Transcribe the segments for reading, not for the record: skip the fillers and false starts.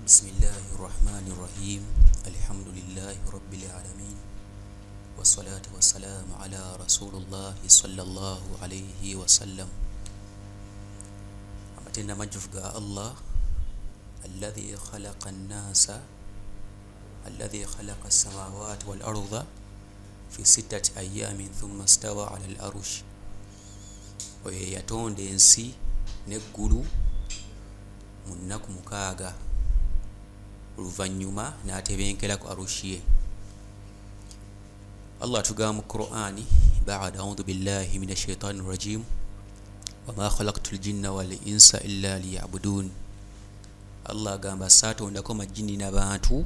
Bismillahi rahmani rahim, alhamdulillahi rabbil alamin, wassalatu wassalamu ala rasulillahi sallallahu alaihi wasallam. Amatendo amajjuvu ga Allah, alladhi khalaqa nnasa, alladhi khalaqa samawati wal arda fi sittati ayamin thumma stawa ala al arush. Oyo yatonda ensi n'eggulu mu nnaku 6, oluvannyuma n'atebenkera ku arushi ye. Allah atugamba mu Qur'ani, bada audhu billahi min ashaitani rajim, wama khalaktu ljinna wal insa illa liyabudun. Allah agamba, saatondako majini n'abantu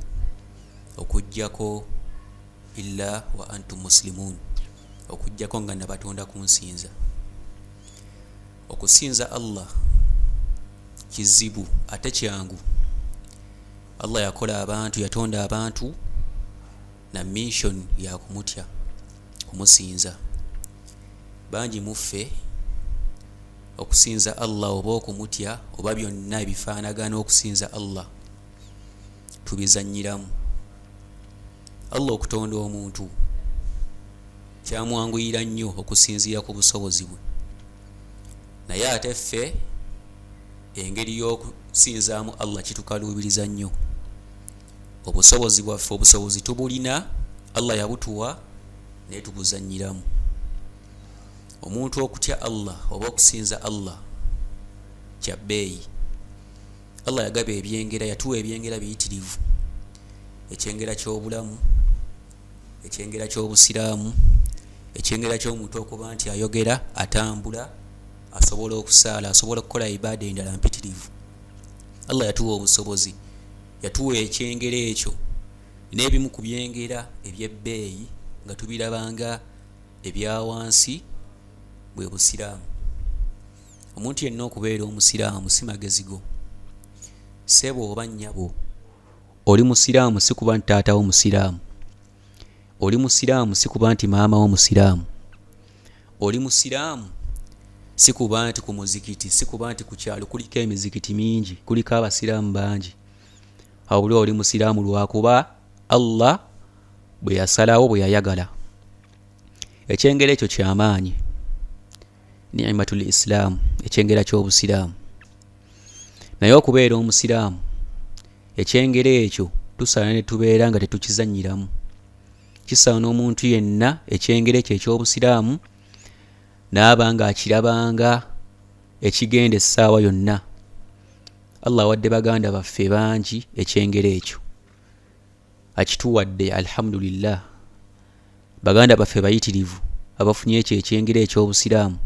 okugjako illa wa antum muslimun, okugjako nga nabatonda kunsinza. Okusinza Allah kizibu ate kyangu. Allah yakola abantu, yatonda abantu na mission yakumutya, kumusinza. Bangi muffe okusinza Allah oba okumutya oba byonna ebifaanagana okusinza Allah tubizanyiramu. Allah okutonda omuntu kyamwanguyira nnyo okusinziira ku busobozi bwe, naye ate ffe engeri y'okusinzaamu Allah kitukaluubiriza nnyo. Obusobozi bwaffe, obusobozi tubulina, Allah yabutuwa, naye tubuzanyiramu. Omuntu okutya Allah oba okusinza Allah kya bbeeyi. Allah yagaba ebyengera, yatuwa ebyengera biyitirivu: ekyengera ky'obulamu, ekyengera ky'obusiraamu, ekyengera ky'omuntu okuba nti ayogera, atambula, asobola okusaala, asobola okukola ibaada endala mpitirivu. Allah yatuwa obusobozi, yatuwa ekyengera ekyo n'ebimu ku byengera ebyebbeeyi nga tubirabanga ebyawansi, bwe busiraamu. Omuntu yenna okubeera omusiraamu si magezi go. Ssebo oba nnyabo, oli musiraamu si kuba nti taatawo musiraamu, oli musiraamu si kuba nti maama wo musiraamu, oli musiraamu si kuba nti ku muzikiti, si kuba nti ku kyalo kuliko emizikiti mingi, kuliko abasiraamu bangi. Awuli oli musiraamu lwakuba Allah bwe yasalawo, bwe yayagala. Ekyengera ekyo kyamaanyi, nimatul islaamu, ekyengera ky'obusiraamu. Naye okubeera omusiraamu, ekyengera ekyo tusaana ne tubeera nga tetukizanyiramu. Kisaana omuntu yenna ekyengera ekyo eky'obusiraamu naaba nga akirabanga ekigenda essaawa yonna. Allah awadde baganda baffe bangi ekyengera ekyo, akituwadde, alhamdulillah. Baganda baffe bayitirivu abafunye ekyo ekyengera eky'obusiraamu,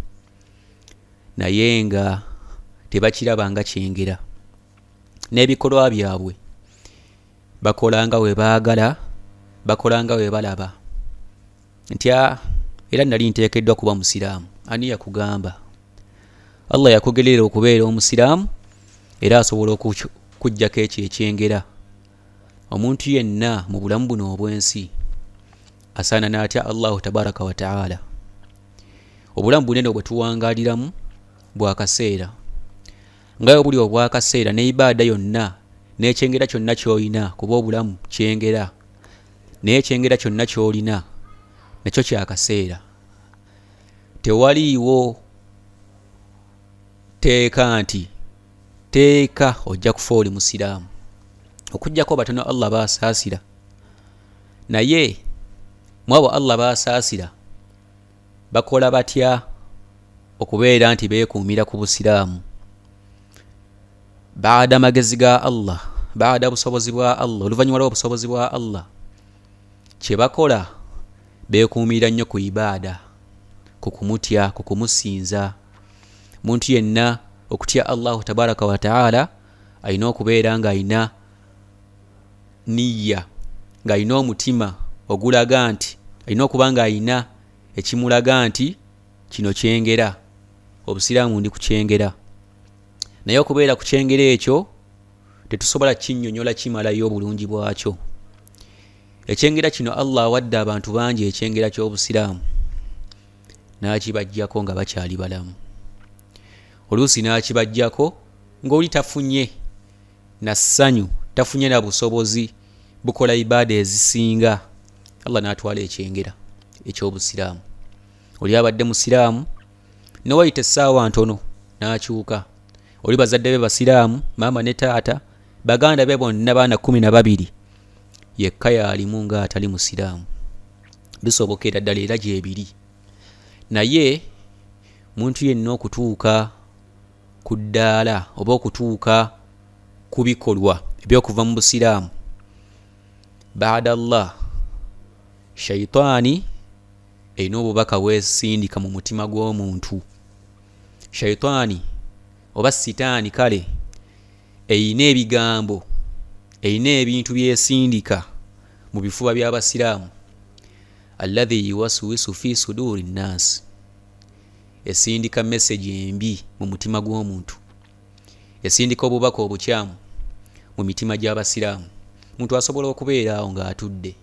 naye nga tebakiraba nga kyengera, n'ebikolwa byabwe bakola nga we baagala, bakola nga we balaba nti era nali nteekeddwa kuba musiraamu. Ani yakugamba? Allah yakugerera okubeera omusiraamu, era asobola okujjako ekyo ekyengera. Omuntu yenna mu bulamu buno obw'ensi asaana n'atya Allahu tabaraka wa taala. Obulamu bunene bwe tuwangaaliramu bwakaseera, nga bwe buli obwakaseera, ne ibaada yonna n'ekyengera kyonna ky'olina, kuba obulamu kyengera, naye ekyengera kyonna ky'olina nakyo kyakaseera. Tewaliiwo teeka nti teeka ojja kufa oli musiraamu, okugjako batono Allah baasaasira. Naye mwabo Allah baasaasira bakola batya okubeera nti beekuumira ku busiraamu? Baada magezi ga Allah, baada busobozi bwa Allah, oluvannyuma lw'obusobozi bwa Allah, kye bakola beekuumira nnyo ku ibaada, ku kumutya, ku kumusinza. Omuntu yenna okutya Allahu tabaraka wa taala alina okubeera ng'alina niya, ng'alina omutima ogulaga nti alina okuba ng'alina ekimulaga nti kino kyengera, obusiraamu ndi kukyengera. Naye okubeera ku kyengera ekyo tetusobola kinnyonnyola kimalayo obulungi bwakyo. Ekyengera kino, Allah awadde abantu bangi ekyengera ky'obusiraamu n'akibajjako nga bakyali balamu, oluusi n'akibajjako ng'oli tafunye na ssanyu. Tafunye na busobozi bukola ibaada ezisinga, Allah n'atwala ekyengera eky'obusiraamu. Oli abadde musiraamu, newayita essaawa ntono n'akyuka. Oli bazadde be basiraamu, maama ne taata, baganda be bonna, baana 12, yekka yaalimu nga atali musiraamu. Bisobokera ddala, era gyebiri. Naye muntu yenna okutuuka ku ddaala oba okutuuka ku bikolwa ebyokuva mu busiraamu, baada Allah, shaitaani erina obubaka bwesindika mu mutima gw'omuntu. Shaitaani oba sitaani kale erina ebigambo, erina ebintu byesindika mu bifuba by'abasiraamu. Alladhi yuwaswisu fi suduri nnansi, esindika message embi mu mutima gw'omuntu, esindika obubaka obukyamu mu mitima gy'abasiraamu. Muntu asobola okubeera awo ng'atudde,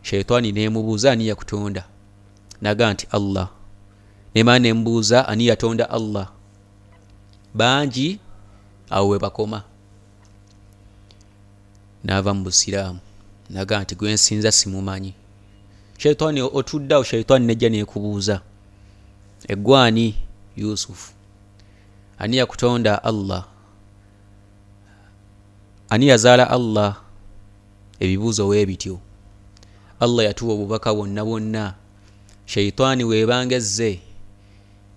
shaitaani nemubuuza, "Ani yakutonda?" Naga nti, "Allah." Nemala nemubuuza, "Ani yatonda Allah?" Bangi awo we bakoma, n'ava mu busiraamu, naga nti, "Gwensinza simumanyi." Shaitaani, otudde awo, shaitaani nejja nekubuuza, "Eggwani Yusufu, ani yakutonda?" "Allah." "Ani yazaala Allah?" Ebibuuzo weebityo. Allah yatuwa obubaka bwonna bwonna. Shaitaani weebanga ezze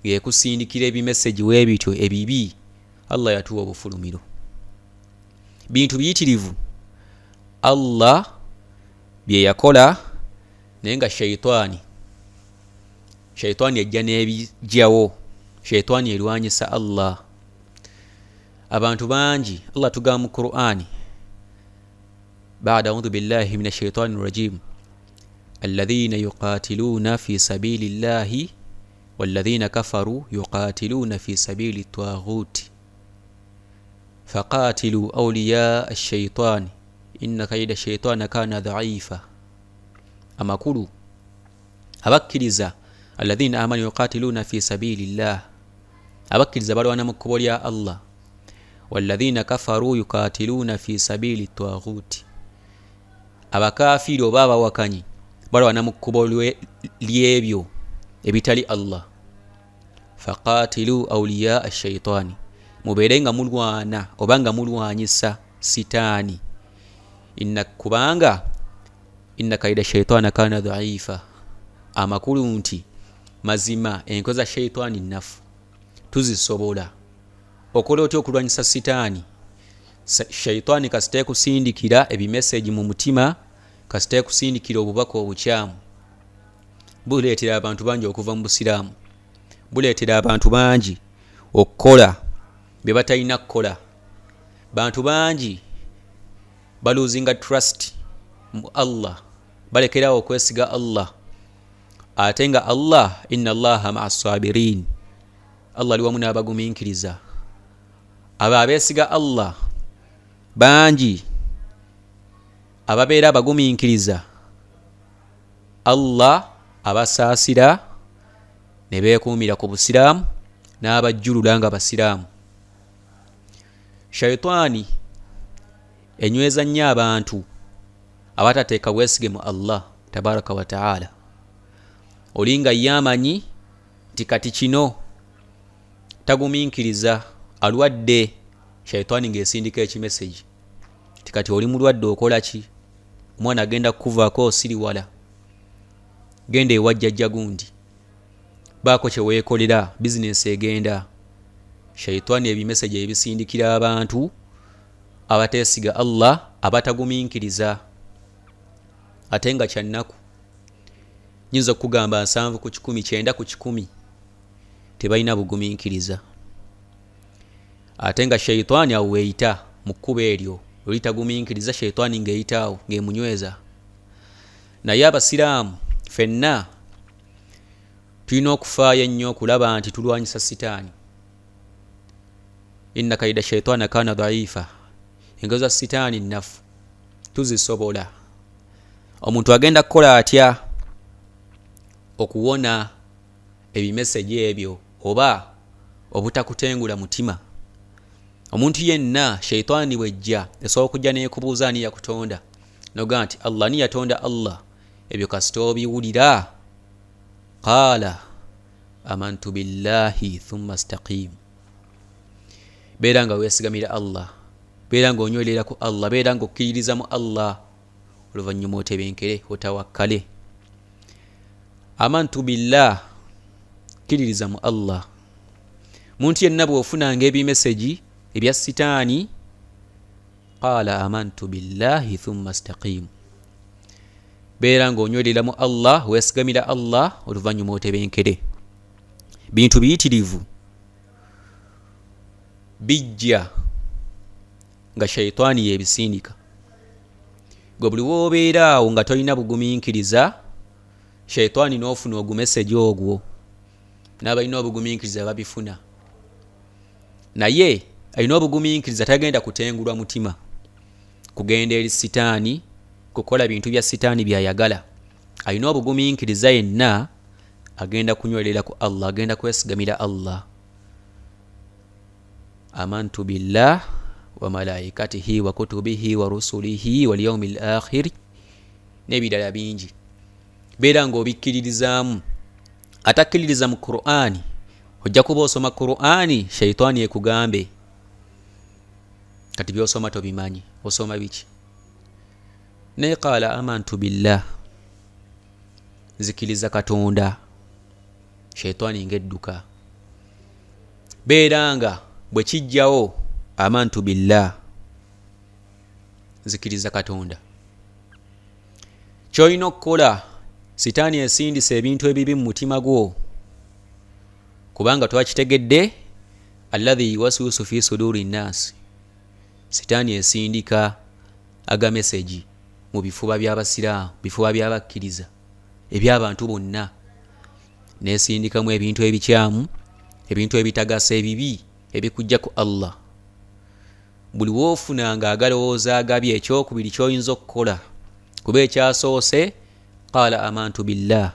ng'ekusindikira ebimesegi weebityo ebibi, Allah yatuwa obufulumiro. Bintu biyitirivu Allah bye yakola, naye nga shaitaani ejja n'ebijjawo. Shaitaani erwanyisa Allah. Abantu bangi, Allah tugamba mu Qur'ani, bada audhu billahi min ashaitani rajim, alladhina yuqatiluna fi sabili llahi walladhina kafaru yuqatiluna fi sabili taghuti faqatilu awliya ashaitani inna kaida shaitana kana dhaifa. Amakulu, abakkiriza, alladhina amanu yuqatiluna fi sabili llah, abakkiriza balwana mu kkubo lya Allah. Walladhina kafaru yuqatiluna fi sabili taghuti, abakafiiri oba abawakanyi balwana mu kkubo lyebyo ebitali Allah. Faqatilu awliya ashaitaani, mubeere nga mulwana oba nga mulwanyisa sitaani. Inna, kubanga inna kaida shaitaana kana dhaifa. Amakulu nti mazima enko za shaitaani nnafu, tuzisobola. Okola otya okulwanyisa sitaani? Shaitaani kasita ekusindikira ebimesegi mu mutima, kasita ekusindikira obubaka obukyamu, buleetera abantu bangi okuva mu busiraamu, buleetera abantu bangi okukola bye batalina kukola. Bantu bangi balosinga trust mu Allah, balekerawo okwesiga Allah, ate nga Allah, inna allaha maa sabirin, Allah ali wamu n'abagumiikiriza, abo abeesiga Allah. Bangi ababeera abagumiikiriza, Allah abasaasira ne beekuumira ku busiraamu n'abajjulula nga basiraamu. Shaitaani enyweza nnyo abantu abatateeka bwesige mu Allah tabaraka wataala. Oli nga ye amanyi nti kati kino tagumiikiriza, alwadde, shaitaani ng'esindika ekimesegi ti, "Kati oli mulwadde, okola ki? Omwana agenda kukuvaako, osiriwala, genda ewa jjajja gundi, baako kyeweekolera, bizinensi egenda." Shaitaani ebimesegi ebisindikira abantu abateesiga Allah, abatagumiikiriza. Ate nga kyannaku, nyinza okukugamba 70%, 90% tebalina bugumiikiriza. Ate nga shaitaani awo weeyita mu kkubo eryo, olitagumiikiriza, shaitaani ng'eyitaawo ng'emunyweza. Naye abasiraamu ffenna tulina okufaayo ennyo okulaba nti tulwanyisa sitaani. Inna kaida shaitaana kana dhaifa, engero za sitaani nnafu, tuzisobola. Omuntu agenda kukola atya okuwona ebimesegi ebyo oba obutakutengula mutima? Omuntu yenna shaitaani bwejja esobola okujja nekubuuza ani yakutonda, nogaa nti Allah. Ani yatonda Allah? Ebyo kasita obiwulira, qaala amantu billahi thumma staqim. Beera nga weesigamira Allah, beera nga onywerera ku Allah, beera nga okkiririza mu Allah, oluvannyuma otebenkere, otawakkale. Amantu billah, kkiririza mu Allah. Muntu yenna bw'ofunanga ebimesegi ebya sitaani, qaala amantu billahi thumma staqim, beera nga onywerera mu Allah, weesigamira Allah, oluvannyuma otebenkere. Bintu biyitirivu bijja nga shaitaani yebisindika. Gwe buli woobeera awo nga tolina bugumiikiriza, shaitaani n'ofuna ogumesegi ogwo. N'abalina obugumiikiriza babifuna, naye alina obugumiikiriza tagenda kutengulwa mutima kugenda eri sitaani kukola bintu bya sitaani byayagala. Alina obugumiikiriza yenna agenda kunywerera ku Allah, agenda kwesigamira Allah. Amantu billah wa malaikatihi wa kutubihi wa rusulihi walyaumi l akhiri n'ebirala bingi, beera ng'obikkiririzaamu. Atakkiririza mu Qur'ani, ojja kuba osoma Qur'ani, shaitaani ekugambe kati byosoma tobimanyi, osoma biki? Naye qaala amantu billah, nzikiriza Katonda, shaitaani ng'edduka. Beera nga bwe kijjawo, amantu billah, nzikiriza Katonda. Kyolina okukola, sitaani esindisa ebintu ebibi mu mutima gwo, kubanga twakitegedde, alladhi yuwaswisu fi suduri nnasi, sitaani esindika agamesegi mu bifuba by'abasiraamu, bifuba by'abakkiriza, eby'abantu bonna, nesindikamu ebintu ebikyamu, ebintu ebitagasa, ebibi ebikujja ku Allah. Buli woofunanga agalowooza agabi, ekyokubiri kyoyinza okukola, kuba ekyasoose qaala amantu billah,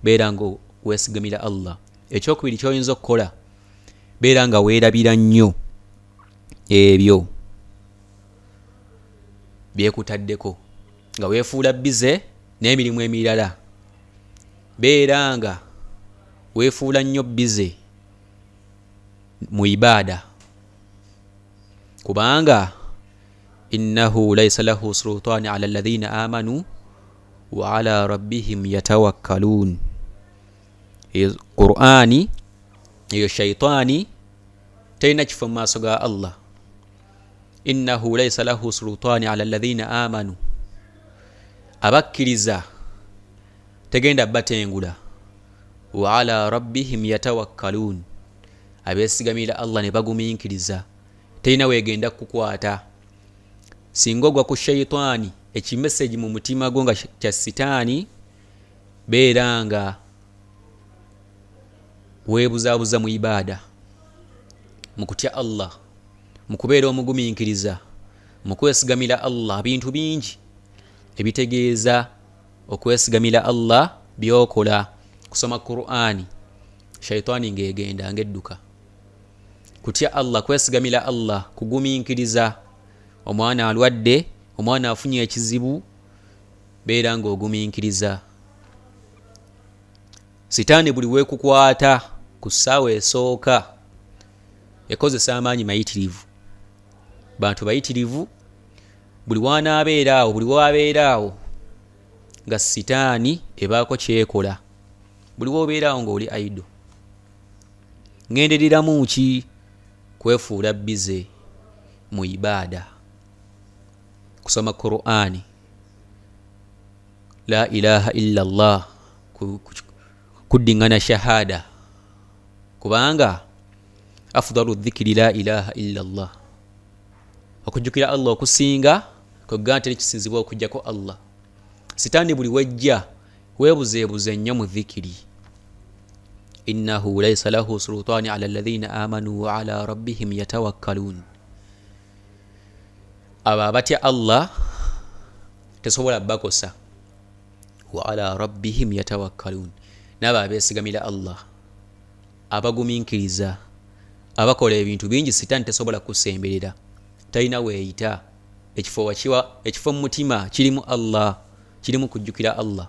beera nga weesigamira Allah, ekyokubiri kyoyinza okukola, beera nga weerabira nnyo ebyo byekutaddeko, nga weefuula bize n'emirimu emirala. Beera nga weefuula nnyo bize mu ibaada, kubanga innahu laisa lahu sultani ala alladhina amanu wa ala rabbihim yatawakkalun. Eyo Qur'ani, eyo shaitaani terina kifo mu maaso ga Allah. Innahu laisa lahu sultani ala alladhina amanu, abakkiriza tegenda batengula. Wa ala rabbihim yatawakkalun, abeesigamira Allah ne bagumiikiriza, terina weegenda kukukwata. Singa ogwa ku shaitaani, ekimesegi mu mutima gwo nga kya sitaani, beera nga weebuzaabuza mu ibaada, mu kutya Allah, mu kubeera omugumiikiriza, mu kwesigamira Allah. Bintu bingi ebitegeeza okwesigamira Allah byokola, kusoma Qur'ani, shaitaani ng'egenda ng'edduka. Kutya Allah, kwesigamira Allah, kugumiikiriza. Omwana alwadde, omwana afunye ekizibu, beera ng'ogumiikiriza. Sitaani buli weekukwata ku ssaawa esooka ekozesa amaanyi mayitirivu, bantu bayitirivu. Buli wanaabeera awo, buli wabeera awo nga sitaani ebaako kyekola, buli wobeera awo ng'oli aido, ŋŋendereramu ki? Kwefuula bize mu ibaada, kusoma Qur'ani, la ilaha illa llah, kuddiŋŋana shahada, kubanga afdalu dhikiri la ilaha illa llah, okujjukira Allah okusinga kwegga nti erikisinzibwa okujjako Allah. Sitaani buli wejja, weebuzeebuze nnyo mu dhikiri. Innahu laisa lahu sultani ala alladhina amanu wa ala rabbihim yatawakkalun, abo abatya Allah tesobola bakosa. Wa ala rabbihim yatawakkalun, n'abo abeesigamira Allah, abagumiikiriza, Abakola ebintu bingi, sitaani tesobola kukusemberera, talina weeyita. Ekifo wakiwa, ekifo mu mutima kirimu Allah, kirimu kujjukira Allah.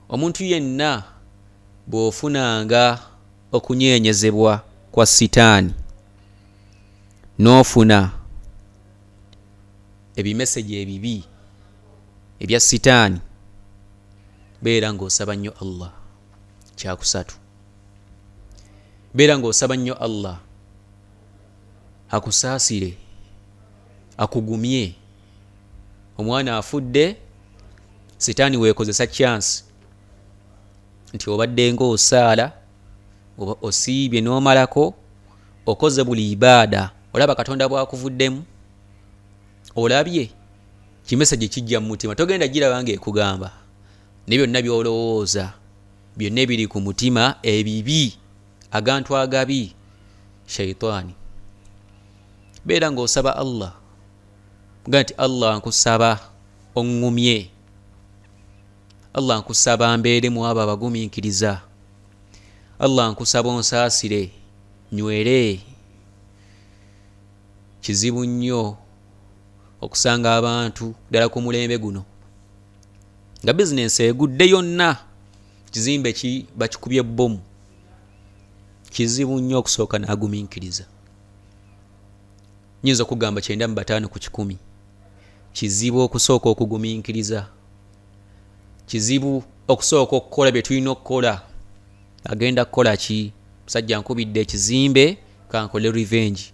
Omuntu yenna bw'ofunanga okunyeenyezebwa kwa sitaani, n'ofuna ebimeseji ebibi ebya sitaani, beera ng'osaba nnyo Allah. Kyakusatu, beera ng'osaba nnyo Allah akusaasire, akugumye. Omwana afudde, sitaani weekozesa chance nti obadde ng'osaala, oba osiibye n'omalako, okoze buli ibaada, olaba Katonda bw'akuvuddemu, olabye kimeseji kijja mu mutima, togenda giraba ng'ekugamba, ne byonna by'olowooza, byonna ebiri ku mutima ebibi, agantu agabi, shaitaani. Beera ng'osaba Allah, ga nti Allah nkusaba oŋŋumye, Allah nkusaba mbeere mu abo abagumiikiriza, Allah nkusaba onsaasire nywere. Kizibu nnyo okusanga abantu ddala ku mulembe guno nga bizinensi egudde yonna, kizimbe ki bakikubye bbomu. Kizibu nnyo okusooka n'agumiikiriza. Nyinza okugamba 95 ku 100 kizibu okusooka okugumiikiriza, kizibu okusooka okukola bye tulina okukola. Agenda kukola ki? Musajja nkubidde ekizimbe, kankole revenge.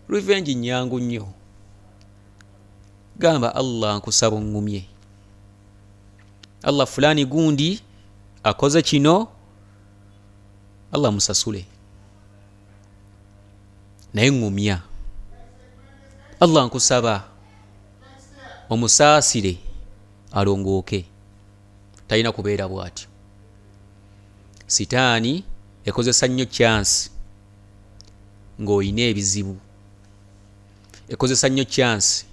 Revenge nyangu nnyo. Gamba Allah nkusaba oŋŋumye, Allah fulani gundi akoze kino, Allah musasule, naye ŋŋumya. Allah nkusaba omusaasire alongooke. Talina kubeera bw'atyo. Sitaani ekozesa nnyo chance ng'olina ebizibu, ekozesa nnyo chance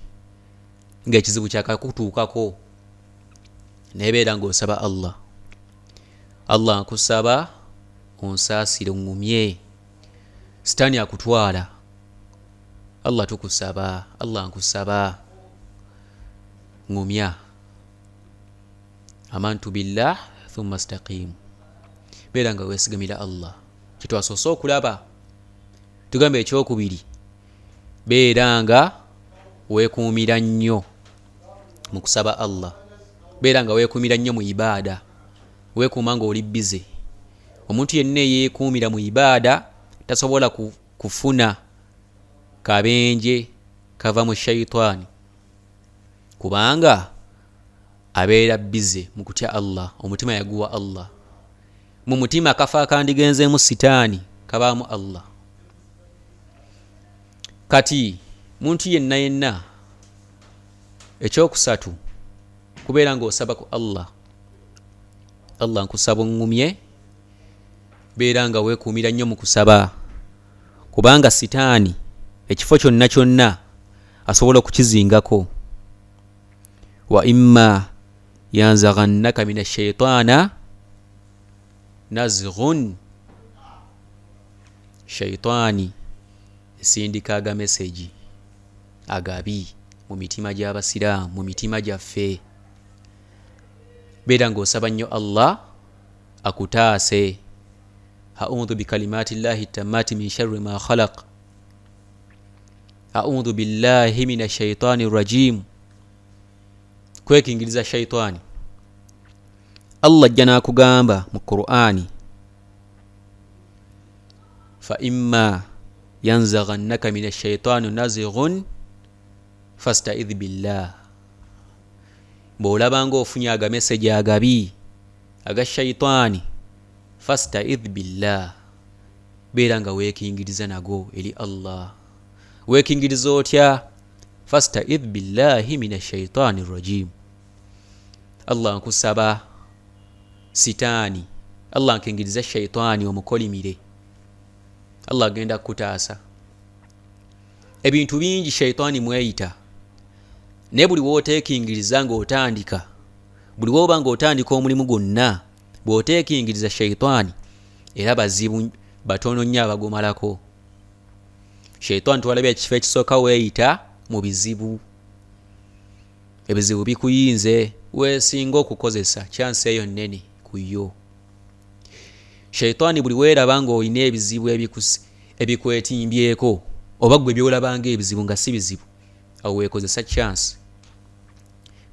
ng'ekizibu kyakakutuukako, naye beera ng'osaba Allah, Allah nkusaba onsaasire oŋŋumye. Sitaani akutwala, Allah tukusaba, Allah nkusaba ŋŋumya. Amantu billah thumma staqimu, beera nga weesigamira Allah. Kyetwasoose okulaba, tugamba ekyokubiri, beera nga weekuumira nnyo mu kusaba Allah, beera nga weekuumira nnyo mu ibaada, weekuuma ng'oli bize. Omuntu yenna eyeekuumira mu ibaada tasobola kufuna kabenje kava mu shaitaani, kubanga abeera bize mu kutya Allah, omutima yaguwa Allah. Mu mutima kafa akandigenzeemu sitaani kabaamu Allah. Kati muntu yenna yenna, ekyokusatu kubeera ng'osaba ku Allah, Allah nkusaba oŋŋumye. Beera nga weekuumira nnyo mu kusaba, kubanga sitaani ekifo kyonna kyonna asobola okukizingako. Wa imma yanzaghannaka min ashaitaana nazghun, shaitaani esindika agameseji agabi mu mitima gy'abasiraamu, mu mitima gyaffe. Beera ng'osaba nnyo Allah akutaase. Audhu bikalimati llahi tammati min sharri ma khalaq, audhu billahi min ashaitaani rajim, kwekingiriza shaitaani. Allah ajja n'akugamba mu Qur'ani, fa imma yanzaghannaka min ashaitaani nazighun fastaidh billah. Bw'olaba ng'ofunye agameseji agabi aga shaitaani, fastaidh billah, beera nga weekingiriza nago eri Allah. Weekingiriza otya? Fastaidh billahi min ashaitaani rajim. Allah nkusaba sitaani, Allah nkingiriza shaitaani omukolimire. Allah agenda kukutaasa. Ebintu bingi shaitaani mweyita, naye buli wooteekingiriza ng'otandika, buli wooba ng'otandika omulimu gwonna, bw'oteekingiriza shaitaani era bazibu. Batono nnyo abagumalako. Shaitaani twalabye ekifo ekisooka weeyita mu bizibu. Ebizibu bikuyinze, weesinga okukozesa kyansi eyo nnene ku yo. Shaitaani buli weeraba ng'olina ebizibu ebikwetimbyeko oba ggwe by'olaba ng'ebizibu nga si bizibu, awo weekozesa chance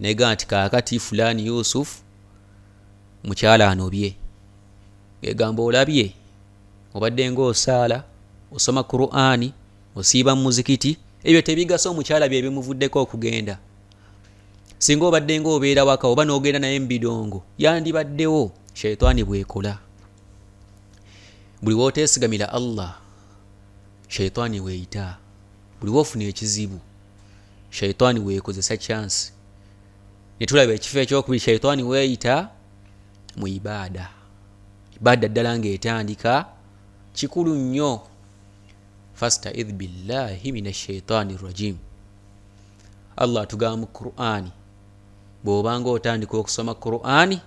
nega nti kaakati fulaani Yusuf mukyala anobye, ng'egamba olabye obadde ng'osaala, osoma Qur'ani, osiiba mu muzikiti, ebyo tebigasa omukyala bye bimuvuddeko okugenda. Singa obadde ng'obeera waka oba n'ogenda naye mu bidongo yandibaddewo. Shaitaani bw'ekola, buli w'oteesigamira Allah shaitaani weeyita, buli w'ofuna ekizibu shaitaani weekozesa chance. Ne tulaba ekifo ekyokubiri shaitaani weeyita mu ibaada. Ibaada ddala ng'etandika kikulu nnyo, fastaidh billahi min ashaitaani rajim. Allah atugamba mu Qur'ani, bw'obanga otandika okusoma Qur'ani,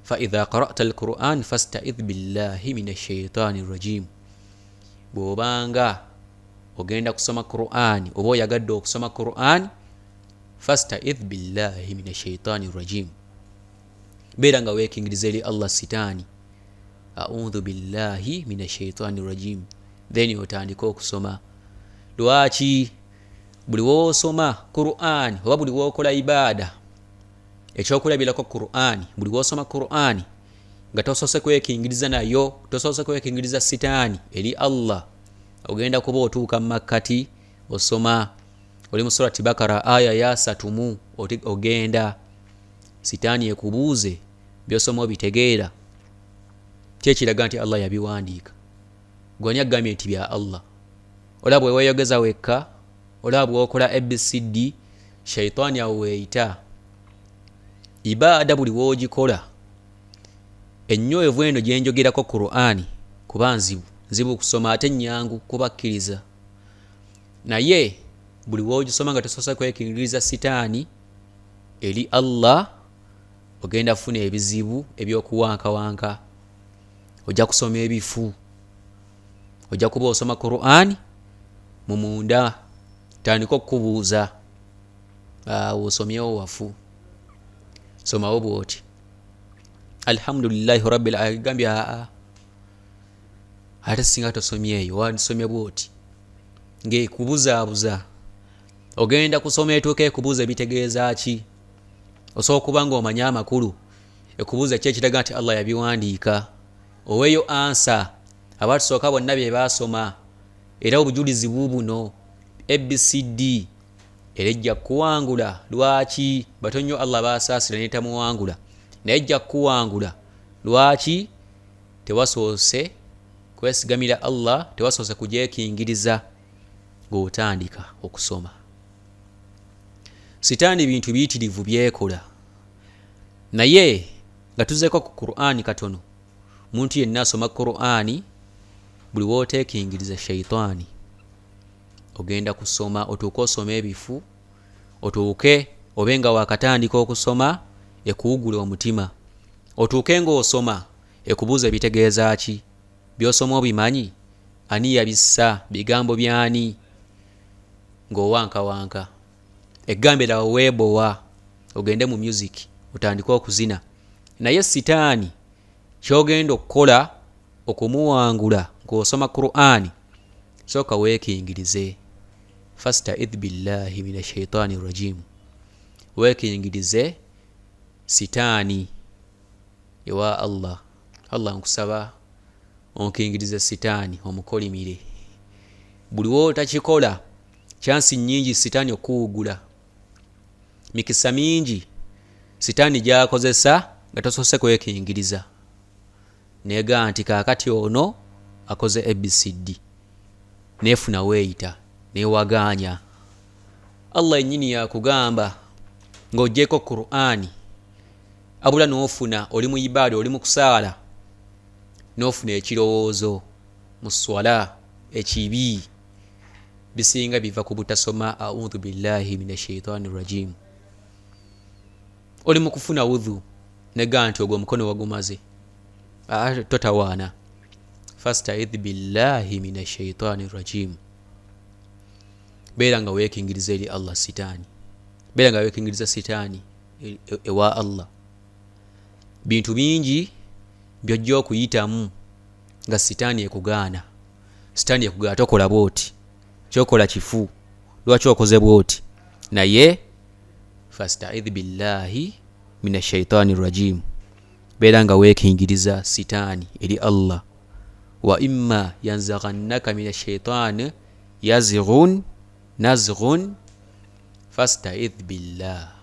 fa idha qara'ta alquran fastaidh billahi min ashaitaani rajim. Bw'obanga ogenda kusoma Qur'ani oba oyagadde okusoma Qur'ani, fastaidh billahi min ashaitaani rajim, beera nga weekingiriza eri Allah sitaani, audhu billahi min ashaitaani rajim, then otandike okusoma. Lwaki buli woosoma Qur'ani oba buli wookola ibaada, ekyokulabirako Qur'ani, buli woosoma Qur'ani nga tosoose kwekingiriza nayo, tosoose kwekingiriza sitaani eri Allah, ogenda kuba otuuka mu makkati osoma, oli mu surati Bakara aya ya 30, ogenda sitaani ekubuuze byosoma obitegeera? Kyekiraga nti Allah yabiwandiika. Gwani agambye nti bya Allah? Olaba bwe weeyogeza wekka, olaba bw'okola ABCD, shaitaani awo weeyita. Ibaada buli w'ogikola ennywevu eno gye njogerako Qur'ani, kuba nzibu nzibu kusoma ate nnyangu kubakkiriza, naye buli w'ogisoma nga tosoose kwekingiriza sitaani eri Allah, ogenda kufuna ebizibu ebyokuwankawanka, ojja kusoma ebifu, ojja kuba osoma Qur'ani mu munda tandika okukubuuza, awo osomyewo wafu, somawo bwoti alhamdulillahi rabbil alamin, gambye aa ate singa tosomyeeyo wandisomye bwoti, ng'ekubuzaabuza. Ogenda kusoma etuuka ekubuuza ebitegeeza ki, osobola okuba ng'omanyi amakulu, ekubuuza ki ekiraga nti Allah yabiwandiika, oweeyo ansa. Abatusooka bonna bye baasoma era obujulizi buubuno ABCD, era ejja kukuwangula. Lwaki bato nnyo Allah baasaasira netamuwangula, naye ejja kukuwangula. Lwaki tewasoose kwesigamira Allah, tewasoose kugyekingiriza ng'otandika okusoma? Sitaani bintu biyitirivu byekola, naye nga tuzeeko ku Qur'ani katono, muntu yenna asoma Qur'ani buli wooteekingiriza shaitaani ogenda kusoma otuuke osome ebifu, otuuke obe nga wakatandika okusoma ekuwugula omutima, otuuke ng'osoma ekubuuza ebitegeeza ki, by'osoma obimanyi, ani yabissa, bigambo byani, ng'owankawanka. Egambira awo weebowa ogende mu music otandike okuzina. Naye sitaani ky'ogenda okukola okumuwangula ng'osoma Qur'ani, sooka weekingirize, fastaidh billahi min ashaitaani rajim, weekingirize sitaani ewa Allah. Allah nkusaba onkingirize sitaani omukolimire. Buli wootakikola, kyansi nnyingi sitaani okukuwugula, mikisa mingi sitaani gy'akozesa nga tosoose kwekingiriza, negaa nti kaakati ono akoze ABCD, neefuna weeyita newagaanya. Allah yennyini yakugamba ng'ogyeko Qur'ani, abula n'ofuna oli mu ibaada, oli mu kusaala, n'ofuna ekirowoozo mu swala ekibi, bisinga biva ku butasoma audhu billahi min ashaitaani rajim. Oli mu kufuna wudhu, negaa nti ogwo omukono wagumaze, totawaana. Fastaidh billahi min ashaitani rajim, beera nga weekingiriza eri Allah sitaani, beera nga weekingiriza sitaani ewa Allah. Bintu bingi byojja okuyitamu nga sitaani ekugaana. Sitaani ekugaana, tokola bwoti, kyokola kifu, lwaki okoze bwoti? Naye fastaidh billahi min ashaitani rajim, beera nga weekingiriza sitaani eri Allah. Wa imma yanzaghannaka min ashaitani yazghun nazghun fastaidh billah,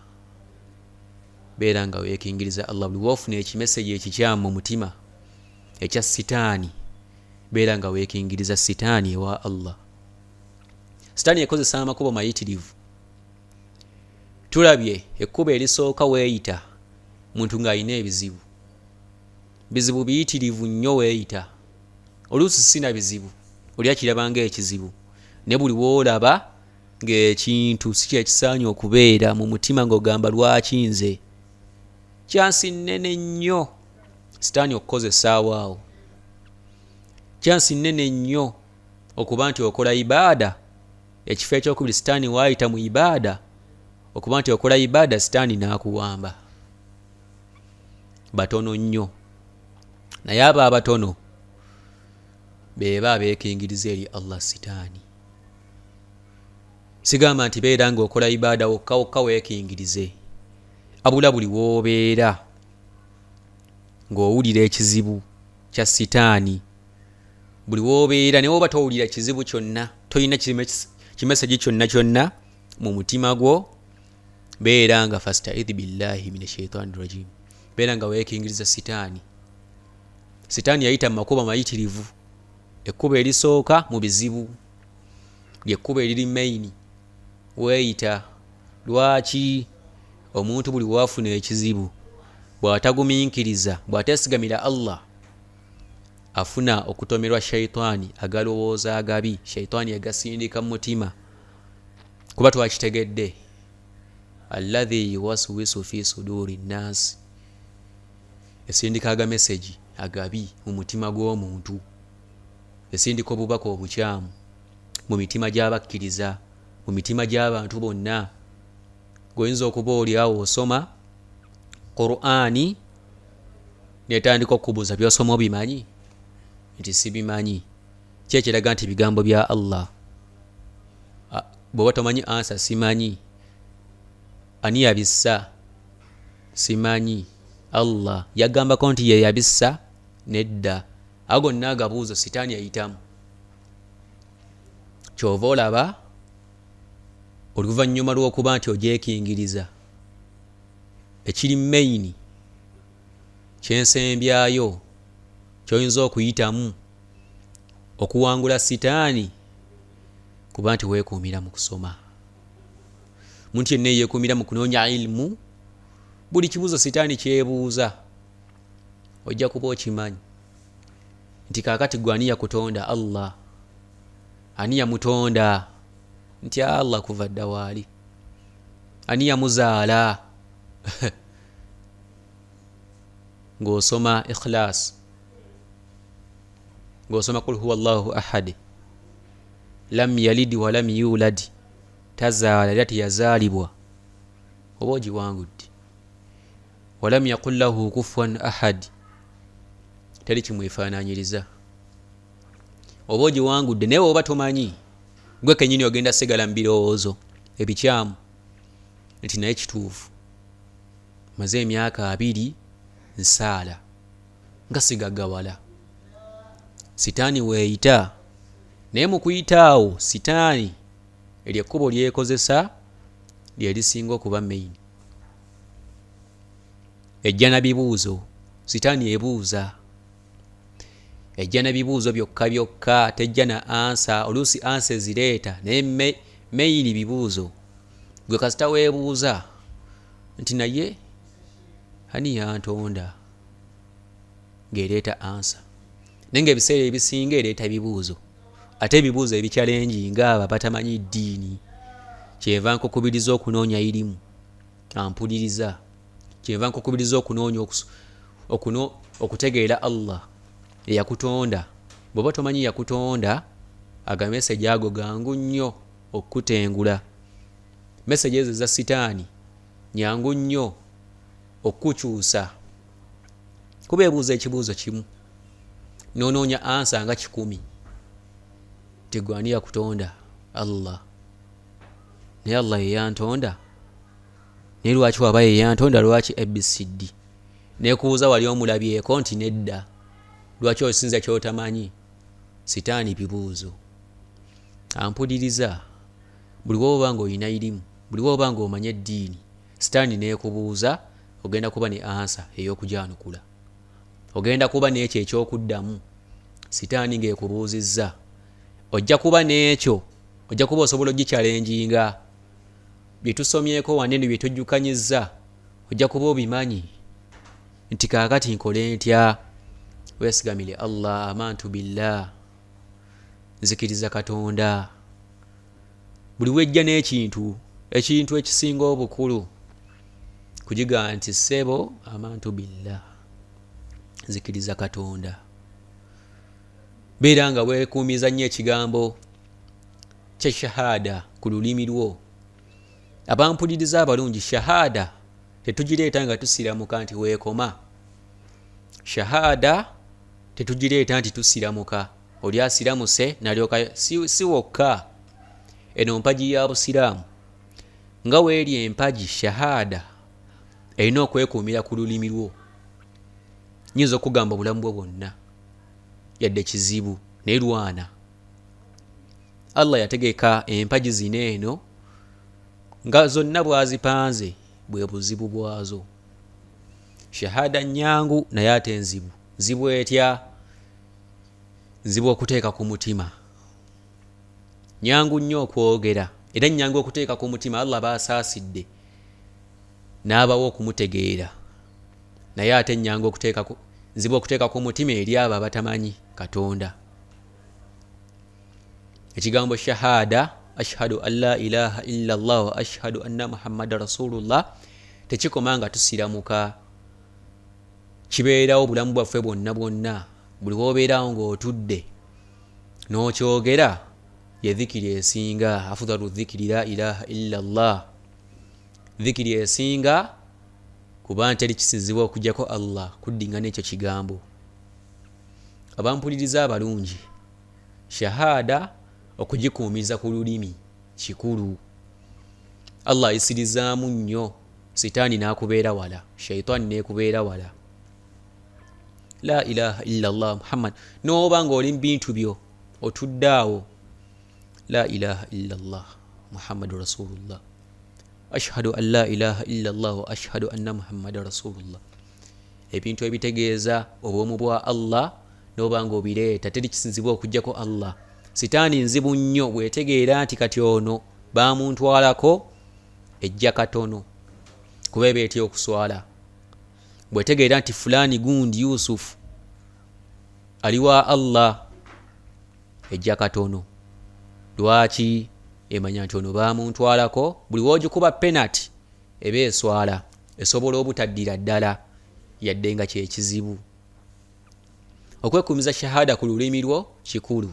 beera nga weekingiriza Allah. Buli woofuna ekimeseji ekikyamu mu mutima ekya sitaani, beera nga weekingiriza sitaani ewa Allah. Sitaani ekozesa amakubo mayitirivu. Tulabye ekkubo erisooka, weeyita muntu ng'alina ebizibu, bizibu biyitirivu nnyo, weeyita oluusi sina bizibu, oli akiraba ng'ekizibu, naye buli woolaba ng'ekintu si kyekisaanye okubeera mu mutima ng'ogamba lwaki nze, kyansi nnene nnyo sitaani okukozesaawo awo. Kyansi nnene nnyo okuba nti okola ibaada. Ekifo ekyokubiri sitaani waayita mu ibaada, okuba nti okola ibaada sitaani n'akuwamba. Batono nnyo, naye abo abatono beba abeekingiriza eri Allah sitaani. Sigamba nti beera ng'okola ibaada wokka wokka weekingirize, abula buli woobeera ng'owulira ekizibu kya sitaani, buli woobeera, naye woba towulira kizibu kyonna, tolina kimesagi kyonna kyonna mu mutima gwo, beera nga fastaidh billahi min ashaitani rajim, beera nga weekingiriza sitaani. Sitaani yayita mu makubo mayitirivu. Ekkubo erisooka mu bizibu lyekkubo eriri maini weeyita. Lwaki omuntu buli waafuna ekizibu bw'atagumiikiriza, bw'ateesigamira Allah, afuna okutomerwa shaitaani, agalowooza agabi shaitaani agasindika mu mutima? Kuba twakitegedde, alladhi yuwaswisu fi suduri nnasi, esindika agamesegi agabi mu mutima gw'omuntu, esindika obubaka obukyamu mu mitima gy'abakkiriza, mu mitima gy'abantu bonna. Gweoyinza okuba oli awo osoma Qur'ani, netandika okukubuuza, byosoma obimanyi? Nti sibimanyi. Ki ekiraga nti bigambo bya Allah? Bw'oba tomanyi ansa, simanyi. Ani yabissa? Simanyi. Allah yagambako nti ye yabissa? Nedda. Ago gonna agabuuzo sitaani yayitamu. Kyova olaba oluvannyuma lw'okuba nti ogyekingiriza, ekiri maini kyensembyayo kyoyinza okuyitamu okuwangula sitaani kuba nti weekuumira mu kusoma. Muntu yenna eyeekuumira mu kunoonya ilimu, buli kibuuzo sitaani kyebuuza ojja kuba okimanyi nti kaakati gwe ani yakutonda? Allah. Ani yamutonda? Nti Allah kuva dda waali. Ani yamuzaala? Ng'osoma Ikhlas, ng'osoma kul huwa Allahu ahad, lam yalidi walam yulad, tazaala era teyazaalibwa, oba ogiwangudde. Walam yakun lahu kufuwan ahad, teri kimwefaananyiriza, oba ogiwangudde. Naye oba tomanyi, gwe kenyini ogenda sigala mu birowoozo ebikyamu nti naye kituufu maze emyaka 20 nsaala nga sigaggawala. Sitaani weeyita, naye mu kuyita awo sitaani eryo ekkubo lyekozesa lyerisinga okuba main. Ejja na bibuuzo, sitaani ebuuza, ejja na bibuuzo byokka byokka, tejja na ansa. Oluusi ansa ezireeta, naye main bibuuzo. Gwe kasita weebuuza nti naye ani yantonda, ng'ereeta ansa, naye ngaebiseera ebisinga ereeta bibuuzo, ate ebibuuzo ebikyalengi ngaabo abatamanyi ddiini. Kyenva nkukubiriza okunoonya irimu, ampuliriza, kyenva nkukubiriza okunoonya okutegeera Allah eyakutonda. Bw'oba tomanyi yakutonda, agameseji ago gangu nnyo okukutengula. Meseji ezo eza sitaani nyangu nnyo okukukyusa, kuba ebuuza ekibuuzo kimu nonoonya ansa nga 100 nti gwe ani yakutonda? Allah. Naye Allah yeyantonda, naye lwaki waba yeyantonda lwaki ABCD? Nekubuuza wali omulabyeko nti nedda, lwaki osinza kyotamanyi? Sitaani bibuuzo. Ampuliriza, buli woba nga olina irimu, buli woba nga omanye eddiini, sitaani nekubuuza, ogenda kuba ne ansa ey'okujanukula, ogenda kuba n'ekyo ekyokuddamu. Sitaani ng'ekubuuzizza, ojja kuba n'ekyo, ojja kuba osobola ogikyalenjinga. Bye tusomyeko wanene, bye tujjukanyizza, ojja kuba obimanyi nti kaakati nkole ntya? Weesigamire Allah, amantu billah, nzikiriza Katonda. Buli wejja n'ekintu, ekintu ekisinga obukulu kugiga nti ssebo amantu billah, nzikiriza Katonda. Beera nga weekuumiza nnyo ekigambo kya shahada ku lulimi lwo. Abampuliriza abalungi, shahada tetugireeta nga tusiramuka nti weekoma. Shahada tetugireeta nti tusiramuka, oli asiramuse nalyoka si wokka. Eno mpagi ya busiraamu, nga weeri empagi shahada erina okwekuumira ku lulimi lwo. Nyinza okugamba obulamu bwo bwonna yadde kizibu, naye lwana. Allah yategeka empagi zino eno nga zonna bwazipanze bwe buzibu bwazo. Shahada nyangu naye ate nzibu. Nzibu etya? Nzibu okuteeka ku mutima. Nyangu nnyo okwogera era nyangu okuteeka ku mutima. Allah baasaasidde n'abawa okumutegeera, naye ate nyangu okuteeka ku, nzibu okuteeka ku mutima eri abo abatamanyi Katonda. Ekigambo shahada, ashhadu an la ilaha illa Allah wa ashhadu anna Muhammada rasulullah, tekikoma nga tusiramuka, kibeerawo obulamu bwaffe bwonna bwonna. Buli wobeerawo ng'otudde n'okyogera, ye dhikiri esinga, afdalu dhikiri la ilaha illa Allah, dhikiri esinga kuba nti teri kisinzibwa okuggyako Allah, kuddingana ekyo kigambo. Abampuliriza abalungi, shahada okugikuumiza ku lulimi kikulu. Allah ayisirizaamu nnyo sitaani n'akubeera wala, shaitaani n'ekubeera wala. La ilaha illa Allah Muhammad, n'oba ng'oli mu bintu byo otudde awo, la ilaha illa Allah Muhammadu rasulullah, ashhadu an la ilaha illa Allah wa ashhadu anna Muhammada rasulullah. Ebintu ebitegeeza obwomu bwa Allah n'oba ng'obireeta, teri kisinzibwa okuggyako Allah. Sitaani nzibu nnyo, bw'etegeera nti kati ono baamuntwalako, ejja katono, kuba eba etya okuswala. Bw'etegeera nti fulaani gundi Yusufu ali wa Allah, ejja katono. Lwaki? Emanya nti ono baamuntwalako. Buli w'ogikuba penati eba eswala, esobola obutaddira ddala, yadde nga kyekizibu. Okwekuumiza shahada ku lulimi lwo kikulu.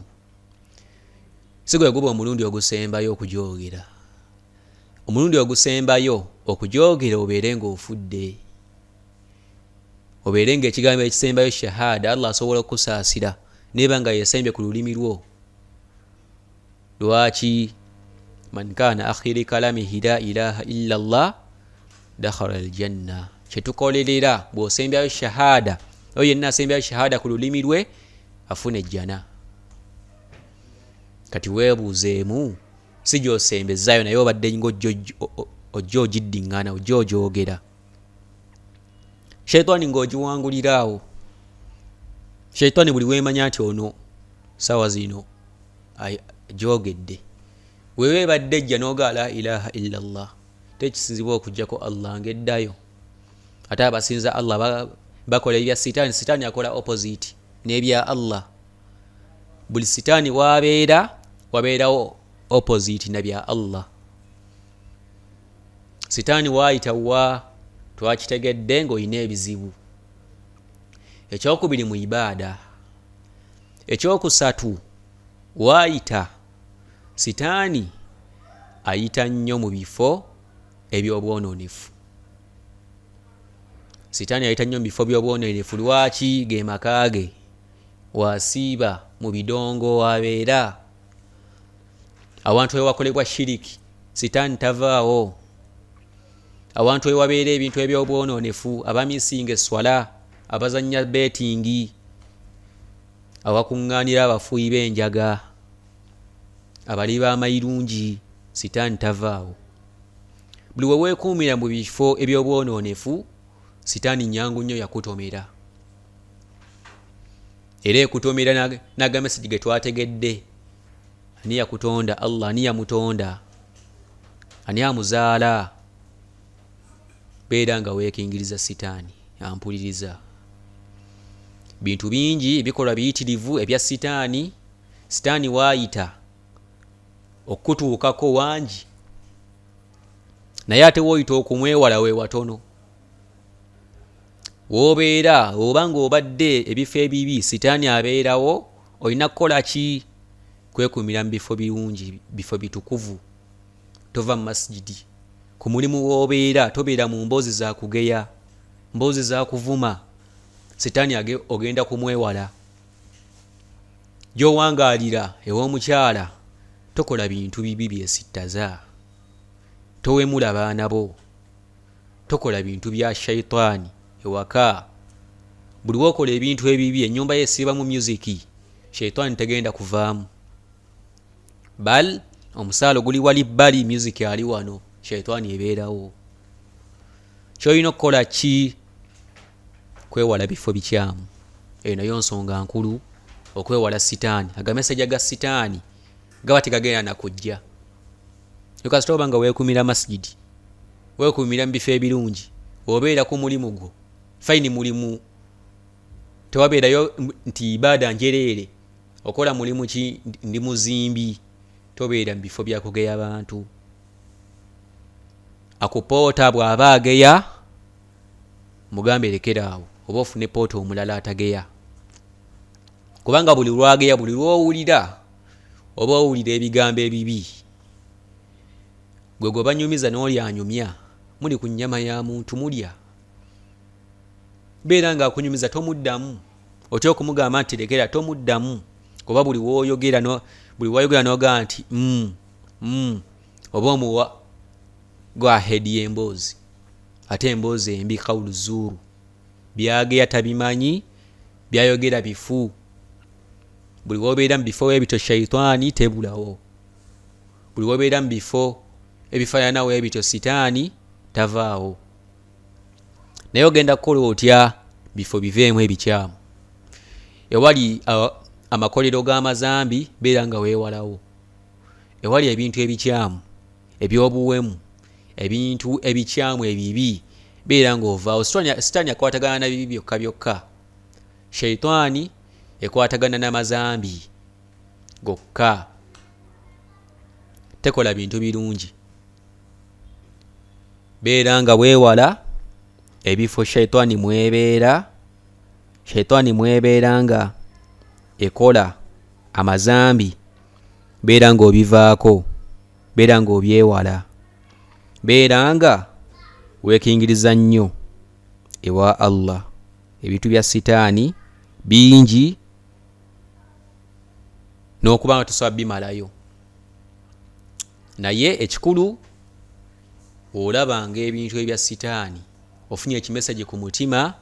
Si gwe guba omulundi ogusembayo okugyogera. Omulundi ogusembayo okugyogera obeere ng'ofudde, obeere ng'ekigambo ekisembayo shahada, Allah asobola okukusaasira neeba nga yesembye ku lulimi lwo. Lwaki? Man kana akhiri kalamihi la ilaha illa Allah dakhala aljanna. Kyetukolerera, bw'osembyayo shahada, oyo yenna asembyayo shahada ku lulimi lwe afuna ejjana. Kati weebuuzeemu, si gy'osembezaayo, naye obadde ng'ojja ogiddiŋŋana, ojja ogyogera, shaitaani ng'ogiwangulira awo. Shaitaani buli weemanya nti ono saawa zino gyogedde, weeba ebadde ejja n'ogaa la ilaha illa Allah, tekisinzibwa okuggyako Allah, ng'eddayo. Ate abasinza Allah bakola ebya sitaani. Sitaani akola opposite n'ebya Allah. Buli sitaani wabeera wabeerawo opposite na bya Allah. Sitaani waayita wa twakitegedde ng'olina ebizibu. Ekyokubiri mu ibaada, Ekyokusatu, waayita sitaani ayita nnyo mu bifo eby'obwononefu. Sitaani ayita nnyo mu bifo by'obwononefu. Lwaki? Ge maka ge, wasiiba mu bidongo, wabeera awantu ewakolebwa shiriki, sitaani tavaawo. Awantu ewabeera ebintu eby'obwononefu, abamisinga esswala, abazannya betingi, awakuŋŋaanira abafuuyi b'enjaga, abali b'amayirungi, sitaani tavaawo. Buli we weekuumira mu bifo eby'obwononefu, sitaani nyangu nnyo yakutomera, era ekutomera n'agamesegi ge twategedde. Ani yakutonda? Allah. Ani yamutonda? Ani amuzaala? Beera nga weekingiriza sitaani. Ampuliriza, bintu bingi, ebikolwa biyitirivu ebya sitaani. Sitaani waayita okutuukako wangi, naye ate woyita okumwewala we watono. Wobeera oba ng'obadde ebifo ebibi, sitaani abeerawo. Olina kukola ki? Kwekumira mu bifo birungi, bifo bitukuvu. Tova mu masigidi. Ku mulimu woobeera, tobeera mu mboozi za kugeya, mboozi za kuvuma. Sitaani ogenda kumwewala. Gy'owangaalira ew'omukyala, tokola bintu bibi byesittaza, towemula baana bo, tokola bintu bya shaitaani ewaka. Buli wokola ebintu ebibi, ennyumba ye esiibamu musiki, shaitaani tegenda kuvaamu. Bal omusaalo guli wali bbali, music ali wano, shaitaani ebeerawo. Kyolina okukola ki? Kwewala bifo bikyamu. Eyo nayo nsonga nkulu, okwewala sitaani. Agamesajja ga sitaani gaba tegagenda nakujja. Kasita oba nga weekumira masigidi, weekumira mu bifo ebirungi, obeera ku mulimu gwo fine, mulimu tewabeerayo nti ibaada njereere. Okola mulimu ki? Ndi muzimbi. Tobeera mu bifo byakugeya bantu. Akupoota bw'aba ageya, mugambe lekeraawo, oba ofune poota omulala atageya, kubanga buli lwageya, buli lwowulira oba owulira ebigambo ebibi, gwe gwe banyumiza n'oli anyumya, muli ku nnyama ya muntu mulya. Beera nga akunyumiza tomuddamu. Otya okumugamba nti lekera? Tomuddamu, oba buli woyogera no, buli wayogera nogamba nti oba omuwa go ahead y'emboozi, ate emboozi embi, kawulu zuuru. Byageya tabimanyi, byayogera bifu. Buli wobeera mu bifo ebityo, shaitaani tebulawo. Buli wobeera mu bifo ebifaananawo ebityo, sitaani tavaawo. Naye ogenda kukola otya bifo biveemu ebikyamu? Ewali amakolero g'amazambi, beera nga weewalawo. Ewali ebintu ebikyamu, ebyobuwemu, ebintu ebikyamu ebibi, beera ng'ovaawo. Sitaani akwatagana na bibi byokka byokka. Shaitaani ekwatagana n'amazambi gokka, tekola bintu birungi. Beera nga weewala ebifo shaitaani mwebeera, shaitaani mwebeera nga ekola amazambi. Beera ng'obivaako, beera ng'obyewala, beera nga weekingiriza nnyo ewa Allah. Ebintu bya sitaani bingi n'okuba nga tosobola bimalayo, naye ekikulu, olabanga ebintu ebya sitaani, ofunye ekimesagi ku mutima,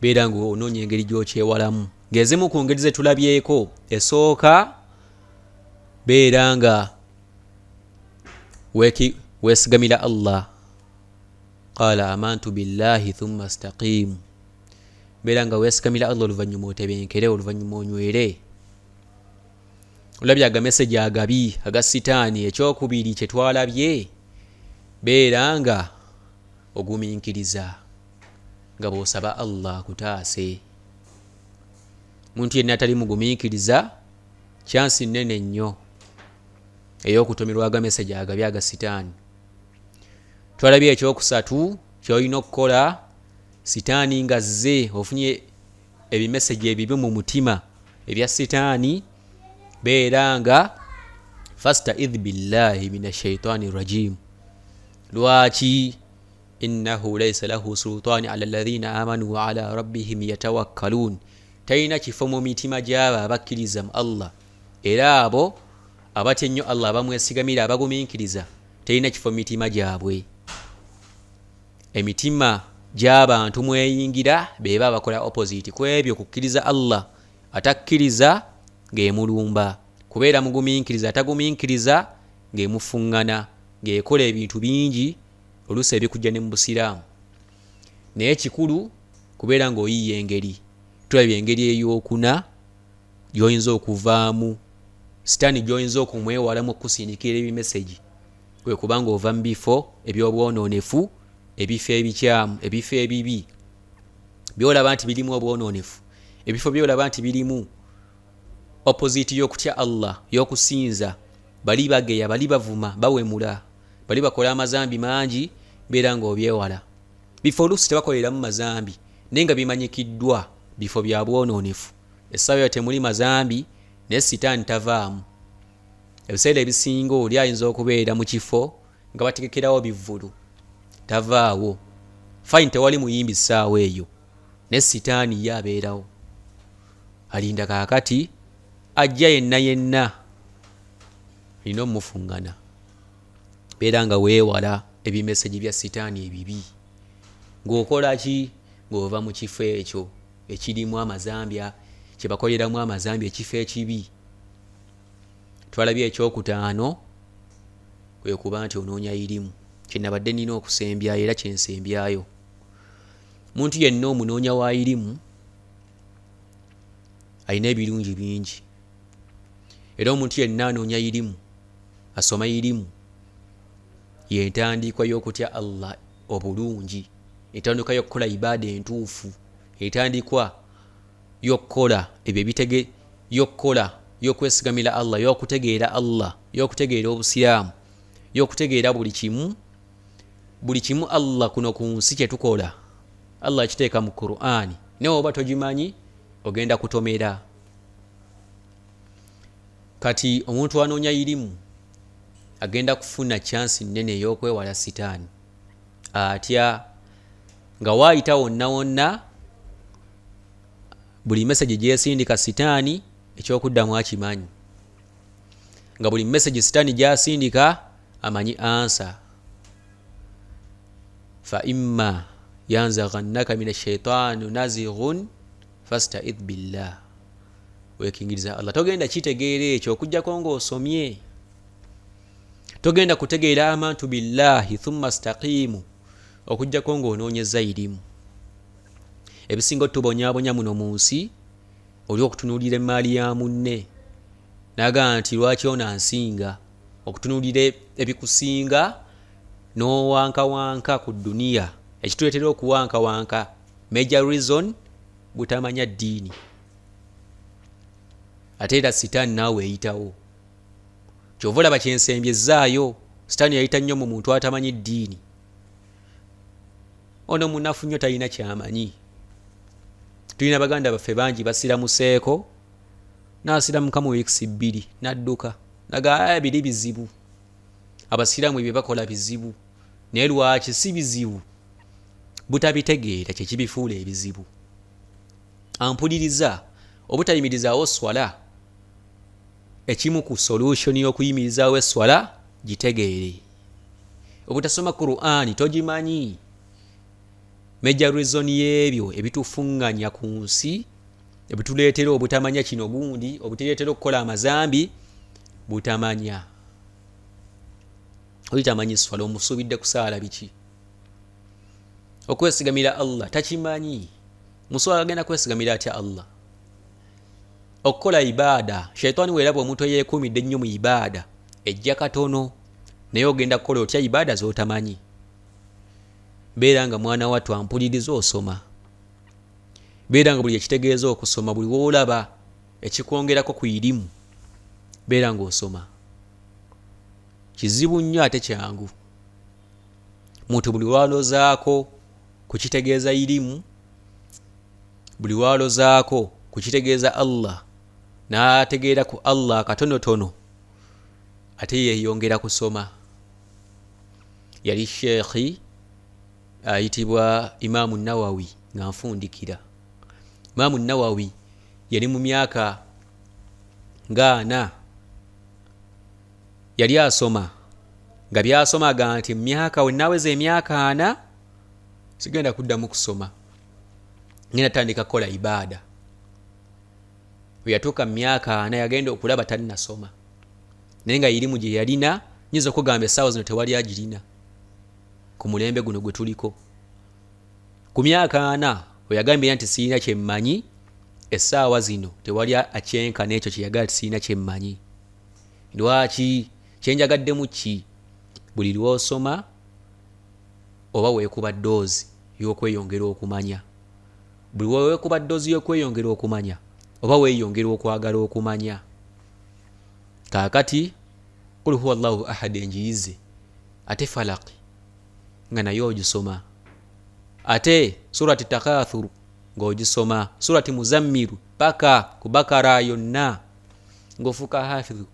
beera nga onoonya engeri gy'okyewalamu, ng'ezimu ku ngeri ze tulabyeko. Esooka, beera nga weesigamira Allah. Qala amantu billahi thumma staqimu. Beera nga weesigamira Allah, oluvannyuma otebenkere, oluvannyuma onywere. Olabye agamesegi agabi aga sitaani. Ekyokubiri kye twalabye, beera nga ogumiikiriza nga bw'osaba Allah akutaase. Muntu yenna atali mugumiikiriza, kyansi nnene nnyo ey'okutomerwa agamesegi agabi aga sitaani. Twalabye ekyokusatu kyolina okukola sitaani nga zze, ofunye ebimesegi ebibi mu mutima. Ebya sitaani, beera nga fastaidh billahi min ashaitani rajim. Lwaki? Innahu laisa lahu sultani ala alladhina amanu wa ala rabbihim yatawakkalun. Talina kifo mu mitima gy'abo abakkiriza mu Allah, era abo abatya ennyo Allah, abamwesigamira, abagumiikiriza, talina kifo mu mitima gyabwe. Emitima gy'abantu mweyingira beba abakola opposite ku ebyo, kukkiriza Allah, atakkiriza ng'emulumba, kubeera mugumiikiriza, atagumiikiriza ng'emufuŋŋana, ng'ekola ebintu bingi oluusi ebikujja ne mu busiraamu. Naye kikulu kubeera ng'oyiiya engeri. Tulabye engeri ey'okuna gy'oyinza okuvaamu sitaani, gy'oyinza okumwewalamu okukusindikira ebimesegi, kwe kuba ng'ova mu bifo eby'obwonoonefu, ebifo ebikyamu, ebifo ebibi byolaba nti birimu obwonoonefu, ebifo byolaba nti birimu opposite y'okutya Allah, y'okusinza. Bali bageya, bali bavuma, bawemula, bali bakola amazambi mangi, beera ng'obyewala. Bifo oluusi tebakoleramu mazambi, naye nga bimanyikiddwa bifo bya bwonoonefu. Essaawa eyo temuli mazambi, naye sitaani tavaamu. Ebiseera ebisinga oli ayinza okubeera mu kifo nga bategekerawo bivvulu, tavaawo. Fine, tewali muyimbi ssaawa eyo, naye sitaani ye abeerawo, alinda kaakati ajja yenna yenna alina omumufuŋŋana. Beera nga weewala ebimesegi bya sitaani ebibi. Ng'okola ki? Ng'ova mu kifo ekyo ekirimu amazambi, kye bakoleramu amazambi, ekifo ekibi. Twalabye ekyokutaano kwe kuba nti onoonya irimu. Kyenabadde nina okusembyayo era kyensembyayo, muntu yenna omunoonya wa irimu alina ebirungi bingi. Era omuntu yenna anoonya irimu, asoma irimu, yentandikwa y'okutya Allah obulungi, entandikwa y'okukola ibaada entuufu, entandikwa y'okukola ebyo ebitege, y'okukola, y'okwesigamira Allah, y'okutegeera Allah, y'okutegeera obusiraamu, y'okutegeera buli kimu, buli kimu Allah kuno ku nsi kyetukola Allah akiteeka mu Qur'ani. Naye oba togimanyi, ogenda kutomera. Kati omuntu anoonya irimu agenda kufuna chansi nnene ey'okwewala sitaani. Atya? Nga waayita wonna wonna, buli mesagi gyesindika sitaani, ekyokuddamu akimanyi. Nga buli mesagi sitaani gyasindika amanyi answer. Fa imma yanzaghannaka min ashaitani nazighun fastaidh billah, wekingiriza Allah. Togenda kitegeera ekyo okugjako ng'osomye. Togenda kutegeera amantu billahi thumma staqimu okugjako ng'onoonyeza irimu. Ebisinga otubonyabonya muno mu nsi, oli okutunuulira emaali ya munne nagamba nti lwaki ono ansinga, okutunuulira ebikusinga n'owankawanka ku dduniya. Ekituleetera okuwankawanka, major reason, butamanya ddiini. Ate era sitaani naawe eyitawo. Kyova olaba kyensembyezaayo, sitaani yayita nnyo mu muntu atamanyi ddiini. Ono munafu nnyo, talina kyamanyi. Tulina baganda baffe bangi basiramuseeko, nasiramuka mu wiikisi 2 nadduka, naga biri bizibu, abasiraamu ebye bakola bizibu. Naye lwaki si bizibu? Butabitegeera kyekibifuula ebizibu. Ampuliriza, obutayimirizaawo swala, ekimu ku solution y'okuyimirizaawo eswala, gitegeere. Obutasoma Qur'ani, togimanyi, major reason y'ebyo ebitufuŋŋanya ku nsi, ebituleetera obutamanya kino gundi, obutuleetera okukola amazambi, butamanya. Oli tamanyi swala, omusuubidde kusaala biki? Okwesigamira Allah takimanyi, musobola agenda kwesigamira atya Allah? Okukola ibaada, shaitaani weeraba omuntu eyeekuumidde ennyo mu ibaada, ejja katono. Naye ogenda kukola otya ibaada z'otamanyi? Beera nga mwana wattu ampuliriza osoma. Beera nga buli ekitegeeza okusoma, buli woolaba ekikwongerako ku irimu, beera ng'osoma. Kizibu nnyo ate kyangu. Muntu buli lwalozaako kukitegeeza irimu, buli lwalozaako kukitegeeza Allah. N'ategeera ku Allah akatonotono, ate yeyongera kusoma. Yali sheekhi ayitibwa Imaamu Nawawi. Nga nfundikira, Imaamu Nawawi yali mu myaka nga 40 yali asoma, nga byasomaga nti myaka wenaweza emyaka 40 sigenda kuddamu kusoma, ngenda tandika kukola ibaada. Bwe yatuuka mu myaka 40 yagenda okulaba tannasoma, naye nga irimu gye yalina nyinza okugamba essaawa zino tewali agirina ku mulembe guno gwe tuliko. Ku myaka 40 weyagambira nti sirina kyemmanyi, essaawa zino tewali akyenkana ekyo kyeyagala ti sirina kyemmanyi. Lwaki? Kyenjagaddemu ki? Buli lwosoma oba weekuba doozi y'okweyongera okumanya. Buli weekuba doozi y'okweyongera okumanya oba weeyongera okwagala okumanya. Kaakati Qul huwa Allahu ahad enjiyize, ate Falaki nga naye ogisoma, ate Surati Takathuru ng'ogisoma, Surati Muzammiru paka ku Bakara yonna, ng'ofuuka hafidhu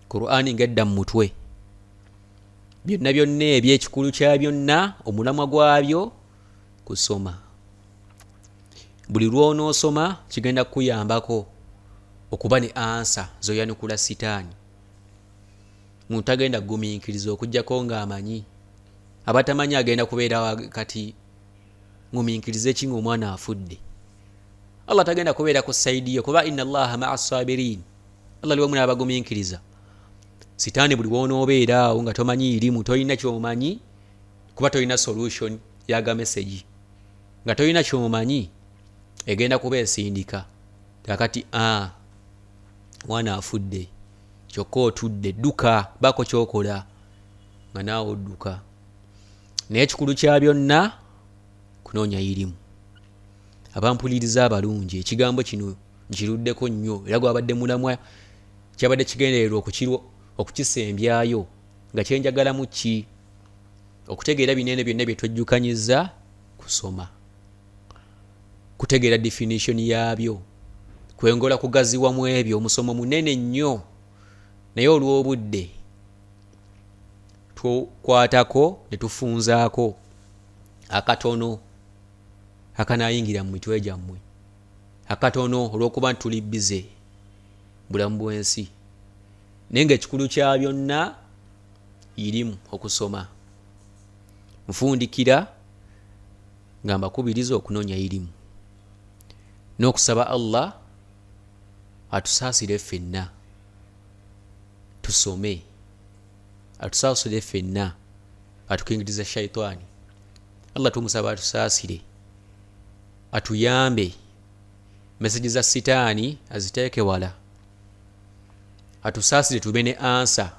Qur'ani ng'edda mu mutwe. Byonna byonna ebyo, ekikulu kya byonna, omulamwa gwabyo kusoma. Buli lw'onoosoma kigenda kukuyambako okuba ne ansa zoyanukula sitaani. Muntu tagenda kugumiikiriza okugjako ng'amanyi. Abatamanyi agenda kubeera kati ngumiikirize ki ng'omwana afudde? Allah tagenda kubeera ku side yo, kuba inna Allaha maa sabirin, Allah ali wamu n'abagumiikiriza. Sitaani buli wonoobeera awo nga tomanyi irimu, tolina kyomanyi, kuba tolina solution yaga message, nga tolina kyomanyi, egenda kuba esindika kakati a mwana afudde kyokka otudde, dduka baako kyokola, nga naawe odduka. Naye ekikulu kya byonna kunoonya irimu. Abampuliriza abalungi, ekigambo kino nkiruddeko nnyo, era gwabadde mulamwa, kyabadde kigendererwa okukisembyayo nga kyenjagalamu ki? Okutegeera binene byonna bye twejjukanyiza kusoma, kutegeera definition yaabyo, kwengola kugaziwa mu ebyo. Omusomo munene nnyo, naye olw'obudde tukwatako ne tufunzaako akatono akanayingira mu mitwe gyammwe akatono, olw'okuba nti tuli busy bulamu bw'ensi. Naye ngaekikulu kya byonna irimu okusoma. Nfundikira nga mbakubiriza okunoonya irimu n'okusaba Allah atusaasire ffenna tusome, atusaasire ffenna atukingiriza shaitaani. Allah tumusaba atusaasire, atuyambe message za sitaani aziteeke wala, atusaasire tube ne answer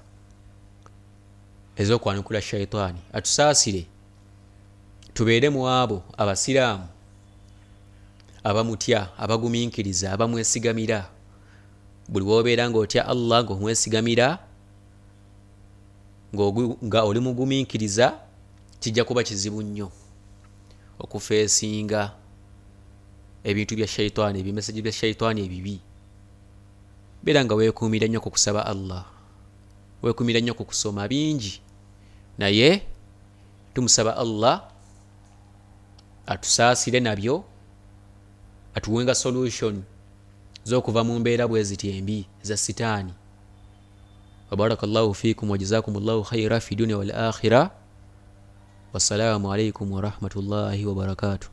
ez'okwanukula shaitaani, atusaasire tubeere mu abo abasiraamu abamutya, abagumiikiriza, abamwesigamira. Buli wobeera ng'otya Allah, ng'omwesigamira, nga oli mugumiikiriza, kijja kuba kizibu nnyo okufeesinga ebintu bya shaitaani, ebi message bya shaitaani ebibi. Beera nga weekuumira nnyo ku kusaba Allah, weekuumira nnyo ku kusoma bingi. Naye tumusaba Allah atusaasire nabyo, atuwenga solution z'okuva mu mbeera bwe ziti embi eza sitaani. Wabaraka llahu fikum wajazakum llahu khaira fi dunia wal akhira. Wassalaamu alaikum warahmatullahi wabarakatuh.